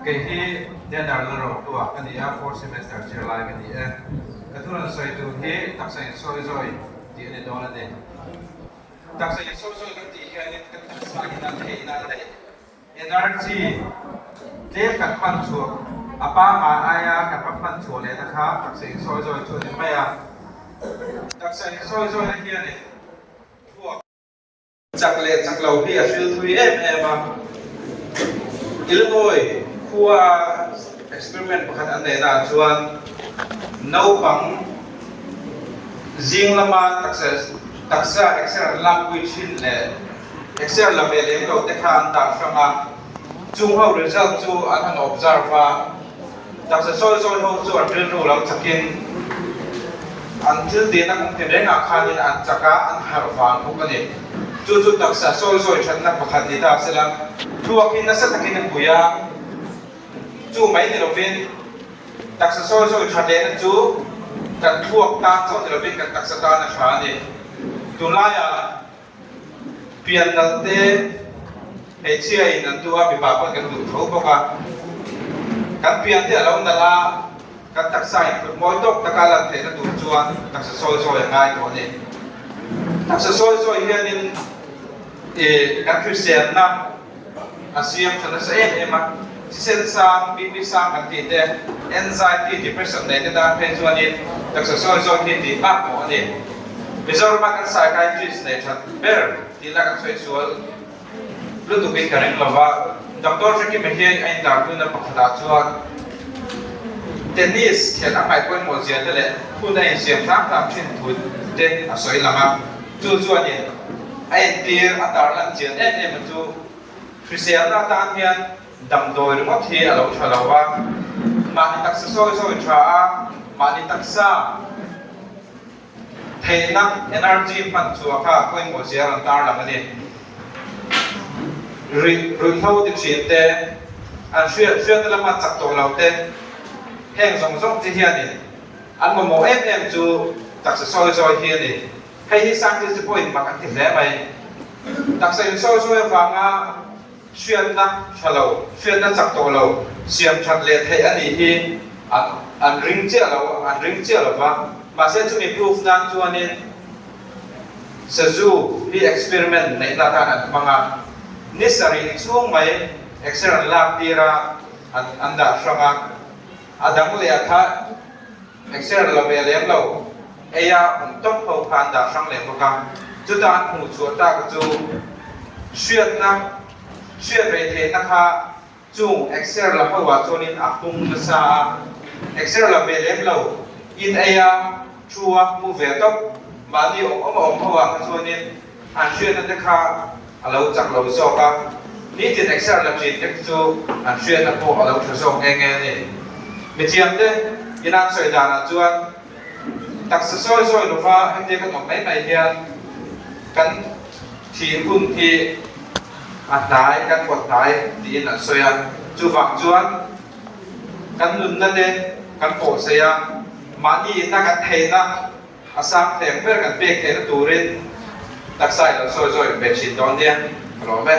Kei hi Denar Lalrohlua ka ni a, fourth semester zirlai ka ni e. Ka thu rawn sawi tur hi taksa insawizawi tih a ni dawn a ni. Taksa insawizawi kan tih hianin kan taksa ina theihna a neih energy tlem kan hman chhuah a pangngai aia kan va hman chhuah lehna kha taksa insawizawi chu a ni mai a. Taksa insawizawina hianin thluak. Chak leh chak lo hi a hril thui em em a. Illinois khua experiment pakhat an neihna ah chuan naupang zing lama taksa taksa exer an lakpui thin leh exer la ve lem lo te kha an dah hrang a, chung ho result chu an han observe a. Taksa sawi sawi ho chu an rilru lo chakin an thil tihna kawng tinrengah khanin an chak a, an harh vang bawk a ni. Chu chu taksa sawi sawi thatna pakhat ni ta sela, thluak hi nasa takin a pui a, chu mai ni lovin taksa sawi sawi that lehna chu kan thluak tan chauh ni lovin kan taksa tan a tha a ni. Tunlaiah. Pian nalh te hmeichhia in an duh a, mipa pawn kan duh tho bawk a. Kan pian te a lo nalh a, kan taksa in phut mawi tawk taka lan theihna tur chuan taksa sawi zawi a ngai tawh a ni. Taksa sawi zawi hianin ih kan hriselna a siam tha nasa em em a, thisen sang, BP sang kan tih te, anxiety, depression nei te tan phei chuanin taksa sawi zawk hi tih hmak pawh a ni. Mizorama kan psychiatrist nei that ber tih la kan sawi sual lutukin ka ring lova, Doctor Hrekima hi a intarpuina pakhatah chuan tennis khelh a ngaih pawimawh zia te leh hun a insiam hram hram thin thu te a sawi lang a. Chu chuanin a entir a tarlan chian em em a chu hriselna atan hian damdawi ringawt hi a lo tha lo a, mahni taksa sawi sawi tha a, mahni taksa theihna energy hman chhuah kha pawimawh zia a rawn tarlang a ni. Ruih ruihhlo ti thin te, an hriat hriatna lama chak tawh lo te, heng zawng zawng te hianin An mamawh em em chu taksa sawi zawi hi a ni. Hei hi scientist te pawhin mak an ti hle mai. Taksa in sawi zawi avanga hriatna tha lo, hriatna chak tawh lo siam that leh theih a nih hi an an ring chiah lo, an ring chiah lo va. Mahse chumi proof nan chuanin sazu hi experiment neihna atan an hmang a. Ni sarih chhung mai exer an lak tir a, an an dah hrang a. A dang leh a kha exer la ve lem lo, ei a awm tawp ho kha an dah hrang leh bawk a, chuta an hmuh chhuah tak chu hriatna, hriat rei theihna kha chung exer la ho ah chuanin a pung nasa a, exer la ve lem lo, in ei a thu a hmu ve tawp, mahni awm awm a awm ho ah kha chuanin An hriatna te kha a lo chak lo zawk a, nitin exer la thin te chu an hriatna pawh a lo tha zawk nghe nghe a ni. Mithiam te ina an sawi danah chuan taksa sawi sawi lova hetia kan awm mai mai hian kan thih hun hi a hnai, kan pawt hnai tiin an sawi a, chuvang chuan kan nunna te kan pawhsei a, mahni inna kan theihna A sang thei ang ber kan pek theihna turin taksa i lo sawi zawi ve thin dawn nia, ka lawm e.